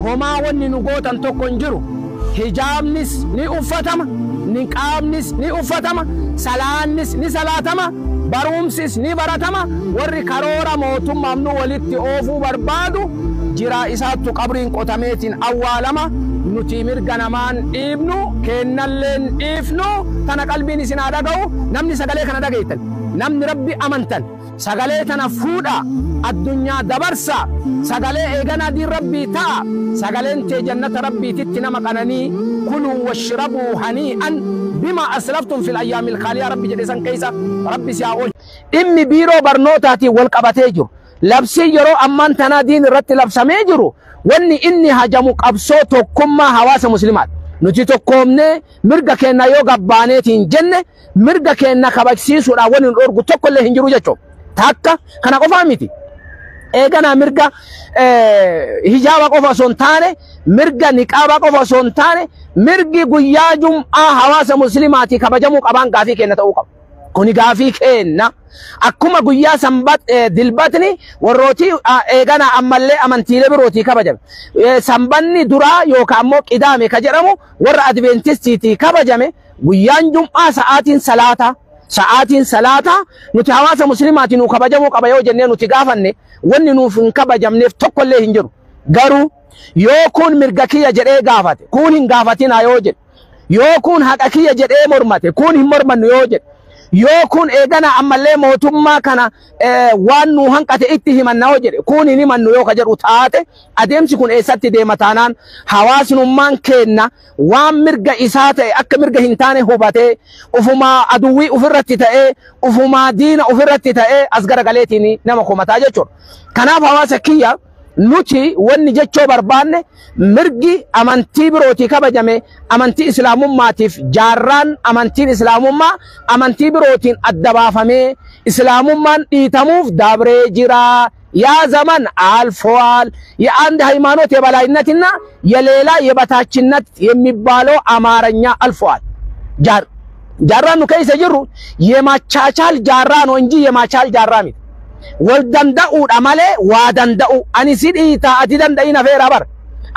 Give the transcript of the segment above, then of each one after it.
Homaa wanni nu gootan tokko hin jiru. Hijaabnis ni uffatama, niqaabnis ni uffatama, salaannis ni salaatama, barumsis ni baratama. Warri karoora mootummaaf nu walitti oofuu barbaadu jiraa isaattu qabriin qotameetiin awwaalama. Nuti mirga namaan dhiibnu, kennalleen dhiifnu. Tana qalbiin isin haa dhaga'u. Namni sagalee kana dhageettan, namni Rabbi amantan, sagalee tana fuudha, addunyaa dabarsa. Sagalee eeganaa diin Rabbii ta'a. Sagaleen tee jannata Rabbiititti nama qananii. كلوا واشربوا هنيئا بما أسلفتم في الأيام الخالية Rabbi jedhe san keessa Rabbi si haa oolchu. Dhimmi biiroo barnootaatiin wal qabatee jiru, labsii yeroo ammaan tanaa diin irratti labsamee jiru, wanni inni hajamu qabsoo tokkummaa hawaasa muslimaati. Nuti tokkoomnee mirga keenya yoo gabbaaneetiin jenne, mirga keenya kabajsiisuudhaan wanni nu dhorgu tokkollee hin jiru jechuudha. Takka kana qofaa miti. Eeganaa mirga hijaaba qofa osoo hin taane, mirga niqaaba qofa osoo hin taane, mirgi guyyaa jum'aa hawaasa muslimaatii kabajamuu qabaan gaafii keenya ta'uu qaba. Kuni gaafii keenya. Akkuma guyyaa sanbat dilbatni warrootii eeganaa ammallee amantiilee birootii kabajame. Sanbanni duraa yookaan ammoo qidaame ka jedhamu warra Adventistiitii kabajame, guyyaan jum'aa sa'aatiin salaataa. Sa'aatiin salaataa nuti hawaasa muslimaatii nu kabajamuu qaba yoo jennee nuti gaafanne, wanni nuuf hin kabajamneef tokkollee hin jiru. Garuu yoo kun mirga kiyya jedhee gaafate, kun hin gaafatinaa yoo jedhe, yoo kun haqa kiyya jedhee mormate, kun hin mormannu yoo jedhe, yoo kun eegana ammallee mootummaa kana waan nu hanqate itti himanna yoo jedhe, kun hin himannu yoo ka jedhu taate, adeemsi kun eessatti deema taanaan, hawaasnummaan keenna waan mirga isaa ta'e akka mirga hin taane hubatee, ufumaa aduwwii ofirratti ta'ee, ufumaa diina ofirratti ta'ee as garagaleetiin nama komataa jechuudha. Kanaaf hawaasa kiyya, nuti wanni jechoo barbaanne, mirgi amantii birootii kabajame amantii islaamummaatiif jaarraan amantiin islaamummaa amantii birootiin adda baafamee islaamummaan dhiitamuuf dabree jira. ያ ዘመን አልፏል። የአንድ ሃይማኖት የበላይነትና የሌላ የበታችነት የሚባለው አማርኛ አልፏል። Jaarraan nu keessa jirru የማቻቻል jaarraa ነው እንጂ የማቻል jaarraa miti. Wal danda'uudha malee waa danda'u. Ani si dhiitaa, ati danda'i nafeera bar.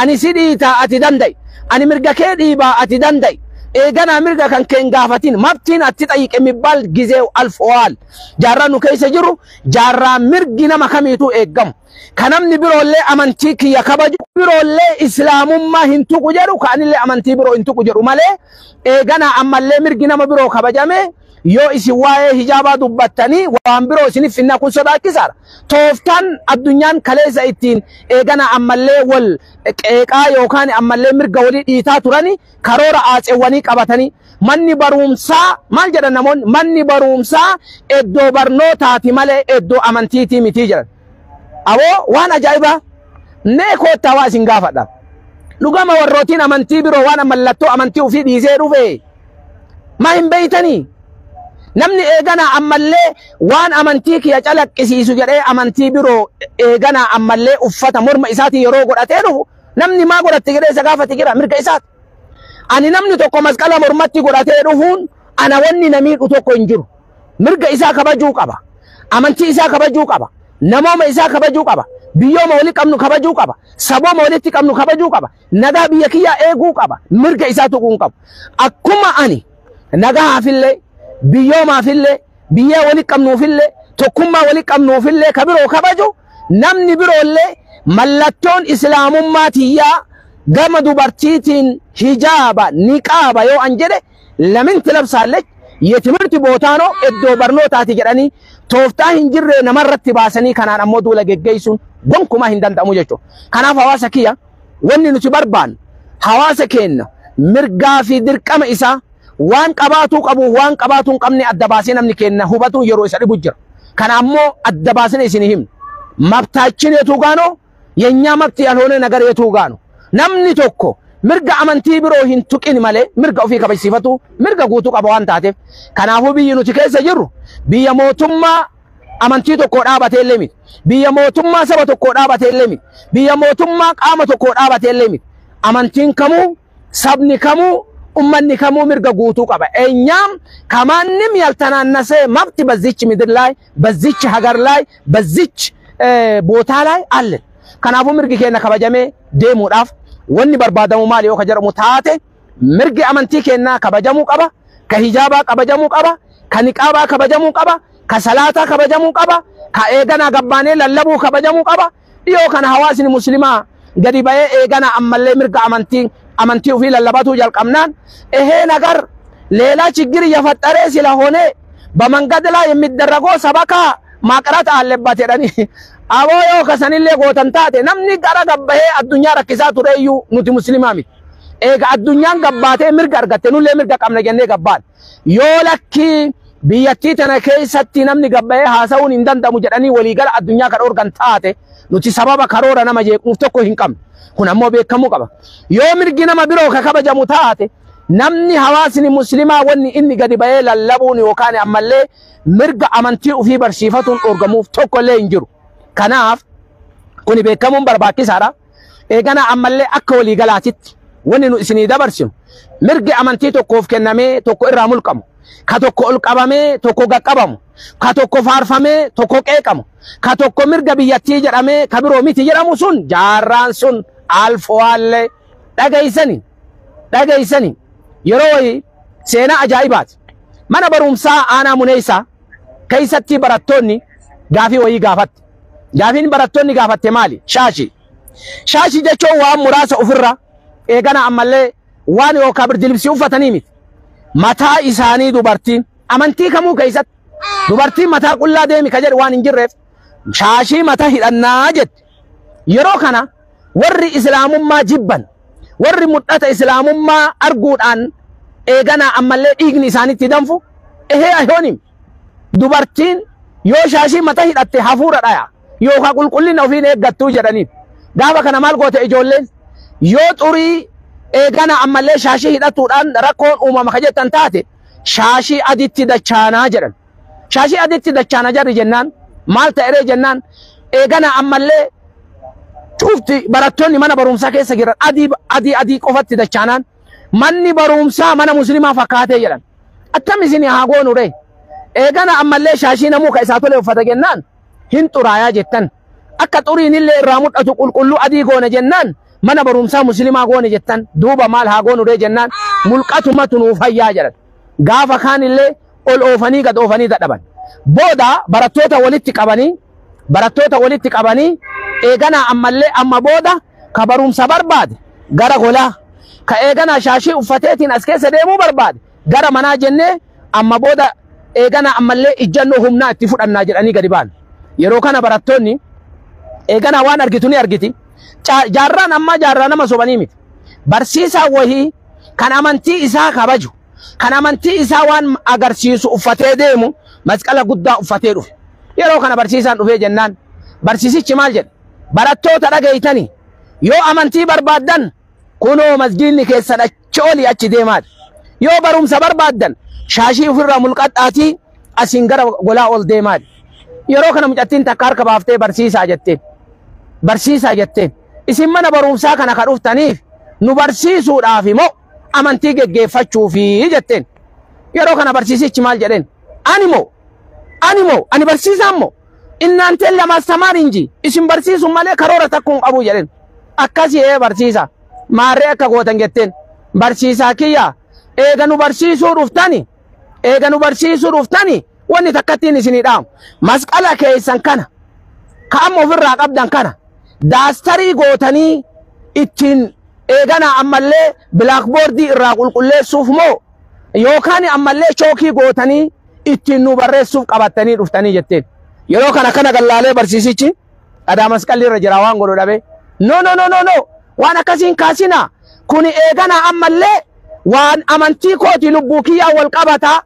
Ani si dhiitaa, ati danda'i. Ani mirga kee dhiibaa, ati danda'i. Eeganaa mirga kan keen gaafatin mabtiin atti ጠይቅ የሚባል ጊዜው አልፈዋል። Jaarraan nu keessa jiru jaarraa mirgi nama kamiituu eeggamu. Ka namni biroollee amantii kiyya kabaju, biroollee islaamummaa hin tuqu jedhu, ka anillee amantii biroo hin tuqu jedhu malee, eeganaa ammallee mirgi nama biroo kabajame yoo isin waa'ee hijaabaa dubbattanii waan biroo isinif finnaa, kun sodaachisaadha. Tooftaan addunyaan kaleessa ittiin eegana ammallee wal qeeqaa yookaan ammallee mirga walii dhiitaa turani karoora aaceewwanii qabatanii, manni barumsaa maal jedhan namoonni, manni barumsaa iddoo barnootaati malee iddoo amantiitii mitii jedhan. Aboo, waan ajaa'ibaa mee koottaa waa isin gaafadha. Dhugama warrootiin amantii biroo waan mallattoo amantii ofii dhiisee dhufe maa hin beeytanii? Namni eeganaa ammallee waan amantii kiyya calaqqisiisu jedhee amantii biroo eeganaa ammallee uffata morma isaatiin yeroo godhatee dhufu, namni maa godhatte jedhee isa gaafate jira? Mirga isaati. Ani namni tokko masqala mormatti godhatee dhufuun ana wanni na miidhu tokko hin jiru. Mirga isaa kabajuu qaba. Amantii isaa kabajuu qaba. Namooma isaa kabajuu qaba. Biyyooma walii qabnu kabajuu qaba. Sabooma walitti qabnu kabajuu qaba. Nagaa biyya kiyyaa eeguu qaba. Mirga isaa tuquu hin qabu. Akkuma ani nagahaafillee, biyyoomaafillee, biyya walii qabnuufillee, tokkummaa walii qabnuufillee ka biroo kabaju, namni biroollee mallattoon islaamummaa tiyyaa gama dubartiitiin hijaaba niqaaba yoo an jedhe, ለምን ትለብሳለች፣ የትምህርት ቦታ ነው, iddoo barnootaati jedhanii tooftaa hin jirre namarratti baasanii kanaan ammoo duula geggeessuun gonkumaa hin danda'amu jechuudha. Kanaaf hawaasa kiyya, wanni nuti barbaannu hawaasa keenya mirgaa fi dirqama isaa, waan qabaatuu qabu, waan qabaatuu hin qabne adda baasee namni keenya hubatu yeroo isa dhibu jira. Kana ammoo adda baasnee isin himnu. መብታችን የቱ ጋ ነው? የእኛ መብት ያልሆነ ነገር የቱ ጋ ነው? Namni tokko mirga amantii biroo hin tuqin malee mirga ofii kabajsiifatu mirga guutuu qaba waan taateef. Kanaafuu biyyi nuti keessa jirru biyya mootummaa amantii tokko dhaabatee illee miti. Biyya mootummaa saba tokko dhaabatee illee miti. Biyya mootummaa qaama tokko dhaabatee illee miti. Amantiin kamuu, sabni kamuu, ummanni kamuu mirga guutuu qaba. እኛም ከማንም ያልተናነሰ መብት በዚች ምድር ላይ፣ በዚች ሀገር ላይ፣ በዚች ቦታ ላይ አለን። Kanaafuu mirgi keenya kabajamee deemuudhaaf wanni barbaadamu maali yoo ka jedhamu taate, mirgi amantii keenyaa kabajamuu qaba, ka hijaabaa kabajamuu qaba, ka niqaabaa kabajamuu qaba, ka salaataa kabajamuu qaba, ka eeganaa gabbaanee lallabuu kabajamuu qaba. Dhiyoo kana hawaasni muslimaa gadi ba'ee eeganaa ammallee mirga amantii ofii lallabatuu jalqabnaan, ehee nagar ሌላ ችግር እየፈጠረ ስለሆነ በመንገድ ላይ የሚደረገው ሰበካ ማቅረት አለበት jedhanii aboo yoo kasanillee gootan taate, namni gara gabbahee addunyaa rakkisaa ture iyyuu nuti muslimaa miti. Eega addunyaan gabbaatee mirga argatte, nullee mirga qabna jennee gabbaan. Yoo lakkii biyyattii tana keessatti namni gabbahee haasa'uun hin danda'amu jedhanii waliigala addunyaa kan organ taate, nuti sababa karoora nama jeequuf tokko hin qabnu. Kun ammoo beekamuu qaba. Yoo mirgi nama biroo ka kabajamu taate, namni hawaasni muslimaa wanni inni gadi bahee lallabuun yookaan ammallee mirga amantii ofii barsiifatuun dhorgamuuf tokko illee hin jiru. Kanaaf kuni beekamuun barbaachisaadha. Eegana ammallee akka waliigalaatitti wanni nu isinii dabarsinu, mirgi amantii tokkoof kennamee tokko irraa mulqamu, ka tokko ol qabamee tokko gaqqabamu, ka tokko faarfamee tokko qeeqamu, ka tokko mirga biyyattii jedhamee ka biroo miti jedhamu sun jaarraan sun alfo'aallee dhageessani dhageessani. Yeroo wayii seenaa ajaa'ibaati. Mana barumsaa aanaa muneessaa keessatti barattoonni gaafii wayii gaafatte. Gaafiin barattoonni gaafatte maali? Shaashii. Shaashii jechuun waan muraasa ofirra eegana ammallee waan yookaan birdilibsii uffatanii miti. Mataa isaanii dubartiin amantii kamuu keessatti dubartiin mataa qullaa deemi ka jedhu waan hin jirreef, shaashii mataa hidhannaa jetti. Yeroo kana warri islaamummaa jibban, warri mul'ata islaamummaa arguudhaan eeganaa ammallee dhiigni isaanitti danfu, ehee ayoonim, dubartiin yoo shaashii mataa hidhatte hafuura dhaya yookaan qulqullina ofiin eeggattuu jedhaniin. Gaafa kana maal goote ijoolleen? Yoo xurii eegana ammallee shaashii hidhatuudhaan rakkoon uumama ka jettan taate, shaashii aditti dachaanaa jedhan. Shaashii aditti dachaana jarri jennaan, maal ta'eree jennaan, eegana ammallee cufti barattoonni mana barumsaa keessa jiran adii adii adii qofatti dachaanaan manni barumsaa mana muslimaa fakkaatee jedhan. Attam isin haa goonu ree? Eegana ammallee shaashii namuu ka isaa tole uffata jennaan hin xuraayaa jettan. Akka xuriin illee irraa mul'atu qulqulluu adii goone jennaan mana barumsaa muslimaa goone jettan. Duuba maal haa goonu ree jennaan, mulqatumatu nuuf fayyaa jedhan. Gaafa kaan illee ol oofanii gad oofanii dadhaban. Booda barattoota walitti qabanii eeganaa ammallee amma booda ka barumsa barbaade gara golaa, ka eeganaa shaashii uffateetiin as keessa deemuu barbaade gara manaa jennee, amma booda eeganaa ammallee ijjannoo humnaa itti fudhannaa jedhanii gadi ba'an. Yeroo kana barattoonni eeganaa waan argitu ni argiti. Jaarraan ammaa jaarraa nama sobanii miti. Barsiisaa wahii kan amantii isaa kabaju, kan amantii isaa waan agarsiisu uffatee deemu, masqala guddaa uffatee dhufe. Yeroo kana barsiisaan dhufee jennaan barsiisichi maal jedhe? Barattoota, dhageeytanii, yoo amantii barbaaddan kunoo masgiidni keessan achi olii achi deemaadha. Yoo barumsa barbaaddan shaashii ofirraa mulqadhaatii asiin gara golaa ol deemaadha. Yeroo kana mucattiin takka harka baaftee, barsiisaa jetteen. Barsiisaa jetteen. Isin mana barumsaa kana ka dhuftaniif nu barsiisuudhaaf immoo amantii geggeeffachuufi jetteen. Yeroo kana barsiisichi maal jedheen? Ani moo? Ani moo? Ani barsiisaan moo? እናንተን ለማስተማር እንጂ isin barsiisuun malee karoora takka hin qabu jedheen. Akkasii ee barsiisa. Maarree akka gootan jetteen. Barsiisaa kiyya, eega nu barsiisuu dhuftani, eega nu barsiisuu dhuftani, wanni takkattiin isinii dhaamu. Masqala keessan kana ka amma ofirraa qabdan kana daastarii gootanii ittiin eegana ammallee blackboardii irraa qulqulleessuuf moo yookaan ammallee chookii gootanii ittiin nu barreessuuf qabattanii dhuftanii jetteen. Yeroo kana kana gallaalee barsiisichi adaa masqalli irra jira waan godhu dhabe. No, no, no, no, no, waan akkasiin kaasinaa, kuni eegana ammallee waan amantii kooti, lubbuu kiyyaa wal qabataa,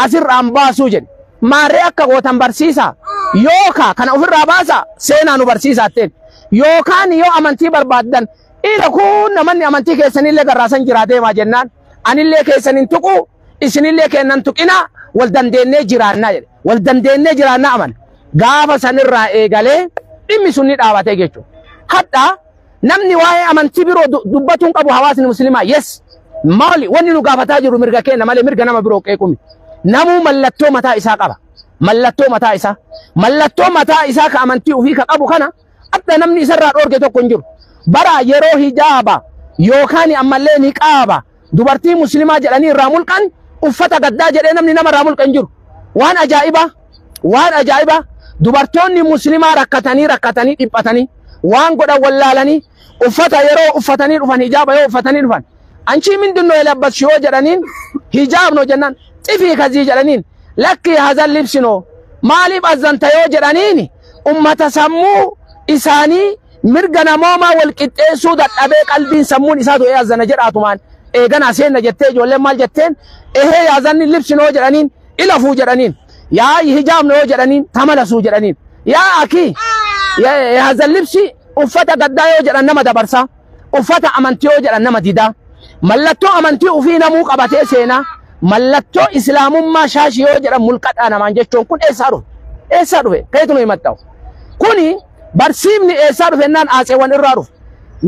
asirraan baasuu jedhe. Maarree akka gootan barsiisaa, yookaa kana ofirraa baasa seenaa nu barsiisaatteen, yookaan yoo amantii barbaaddan ila kun namanni amantii keessanillee garraasan jiraa deemaa jennaan, anillee keessan hin tuqu, isinillee kennan tuqinaa, wal dandeennee jiraannaa jedhe. Wal dandeennee jiraannaa amana. Gaafa sanirraa eegalee dhimmi sun ni dhaabatee jechuudha. Hadha namni waa'ee amantii biroo dubbatuun qabu hawaasni muslimaa, yes, maali wanni nu gaafataa jiru mirga keenya malee mirga nama biroo qeequmi. Namuu mallattoo mataa isaa qaba. Mallattoo mataa isaa. Mallattoo mataa isaa ka amantii ofii ka qabu kana Adda namni isarraa dhoorge tokko hin jiru. Bara yeroo hijaaba yookaan ammallee niqaaba dubartii muslimaa jedhanii irraa mulqan uffata gaddaa jedhee namni nama irraa mulqan jiru. Waan ajaa'ibaa, waan ajaa'ibaa dubartoonni muslimaa rakkatanii rakkatanii dhiphatanii waan godhan wallaalanii uffata yeroo uffatanii dhufan hijaaba yoo uffatanii dhufan አንቺ ምንድነው የለበስሽው jedhaniin hijaab ነው jennaan xifii kazii jedhaniin lakki hazan libsi ነው maaliif azzanta yoo jedhaniin ummata sammuu isaanii mirga namoomaa wal qixxeessuu dadhabee qalbiin sammuun isaa du'ee azzana jedhaatumaan eeganaa seenna jettee ijoolleen maal jetteen ehee yaazanni libsi noo jedhaniin ilafuu jedhaniin yaa hijaab noo jedhaniin tamalasuu jedhaniin yaa akii yaazan libsi uffata gaddaa yoo jedhan nama dabarsaa uffata amantii yoo jedhan nama didaa mallattoo amantii ufii namuu qabatee seenaa mallattoo islaamummaa shaashii yoo jedhan mulqadhaa namaan jechuun kun eessaa dhufe eessaa dhufe keetu nu himatta'u kuni barsiifni eessaa dhufe jennaan aaceewwan irraa dhufe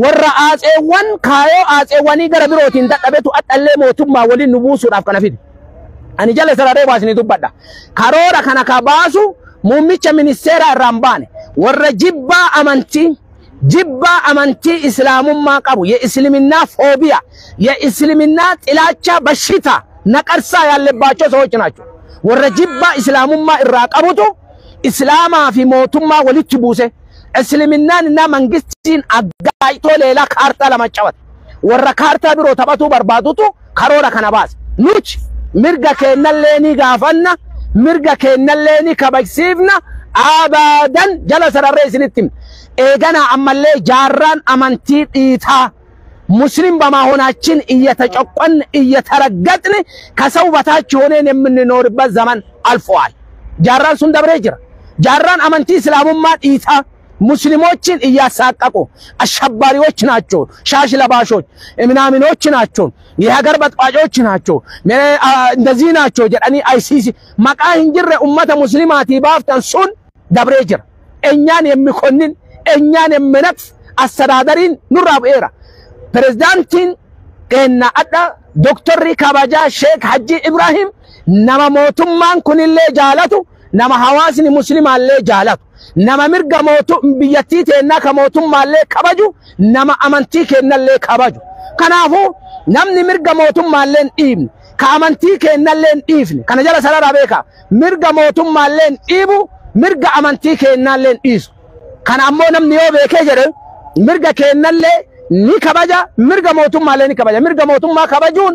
warra aaceewwan kaayoo aaceewwanii gara birootiin dadhabetu adhallee mootummaa waliin nu buusuudhaaf kana fide ani jala sararee baasni dubbadha karoora kana ka baasu muummicha ministeeraa irraa hin baane warra jibbaa amantii islaamummaa qabu የእስልምና ፎቢያ የእስልምና ጥላቻ በሽታ ነቀርሳ ያለባቸው ሰዎች ናቸው። warra jibbaa islaamummaa irraa qabutu islaamaa fi mootummaa walitti buuse እስልምናን እና መንግስtiin አጋጭቶ ሌላ ካርታ ለመጫወት warra kaartaa biroo taphatuu barbaadutu karoora kana baase. Nuti mirga keennallee ni gaafanna, mirga keennallee ni kabajsiifna, abadan jala sararree isinitti himna. Eeganaa ammallee jaarraan amantii dhiitaa ሙስሊም በመሆናችን እየተጨቆን እየተረገጥን ከሰው በታች ሆነን የምንኖርበት ዘመን አልፈዋል። jaarraan sun dabree jira. Jaarraan amantii islaamummaa dhiitaa ሙስሊሞችን እያሳቀቁ አሸባሪዎች ናቸው፣ ሻሽ ለባሾች ምናምኖች ናቸው፣ የሀገር በጥባጮች ናቸው፣ እንደዚህ ናቸው jedhanii አይሲሲ maqaa hin jirre ummata muslimaatii baaftan sun dabree jira. እኛን የሚኮንን እኛን የሚነቅፍ አስተዳደሪን nurraa bu'eera. Pirezidaantiin keenya adda Doktorri kabajaa Sheek Hajji Ibrahim nama mootummaan kunillee jaalatu, nama hawaasni muslimaallee jaalatu, nama mirga biyyattii teennaa ka mootummaallee kabaju, nama amantii keennallee kabaju. Kanaafuu namni mirga mootummaallee hin dhiibne, ka amantii keennallee hin dhiifne, kana jala sarara beekaa, mirga mootummaallee hin dhiibu, mirga amantii keennaallee hin dhiisu. Kana ammoo namni yoo beekee jedhe mirga keennallee ni kabaja, mirga mootummaallee ni kabaja. Mirga mootummaa kabajuun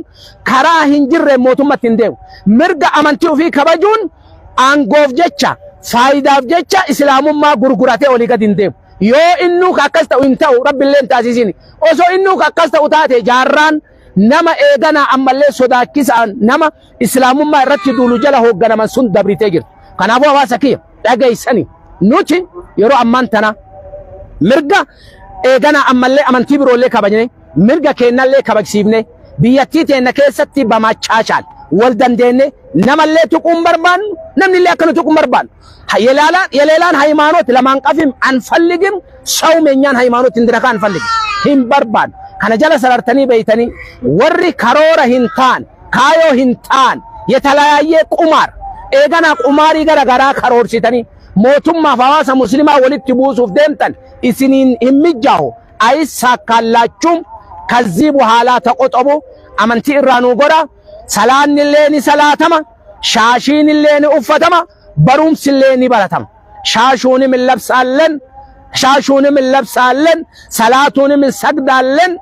karaa hin jirre mootummatti hin deemu. Mirga amantii ofii kabajuun aangoof jecha faayidaaf jecha islaamummaa gurguratee olii gadi hin deemu. Yoo innuu akkas ta'u hin ta'u rabbillee hin taasisini. Osoo innuu akkas ta'u taate jaarraan nama eeganaa ammallee sodaachisaan nama islaamummaa irratti duulu jala hoogganaman sun dabritee jirti. Kanaafuu hawaasa kiyya dhageessani nuti yeroo ammaan tana mirga eeganaa ammallee amantii biroollee kabajne mirga keennallee kabajsiifne biyyattii teenna keessatti bamachaachaan wal dandeenye namallee tuquun barbaannu namnillee akka nu tuquun barbaannu የሌላን ሃይማኖት ለማንቀፍም አንፈልግም። ሰውም የኛን ሃይማኖት እንዲነካ አንፈልግም። hin barbaannu. Kana jala sarartanii beeytanii warri karoora hin taane kaayoo hin taane የተለያየ ቁማር eeganaa qumaarii gara garaa karoorsitanii mootummaaf hawaasa muslimaa walitti buusuuf deemtan isiniin hin mijjaahu አይሳካላችሁም። ከዚህ በኋላ ተቆጠቡ። amantii irraa nuu godha. Salaannillee ni salaatama, shaashiinillee ni uffatama, barumsillee ni baratama. Shaashuunim እንለብሳለን፣ ሻሹንም እንለብሳለን፣ ሰላቱንም እንሰግዳለን፣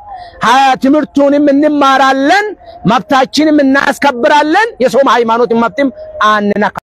ትምህርቱንም እንማራለን፣ መብታችንም እናስከብራለን። የሰውም ሃይማኖት መብትም አንነካ።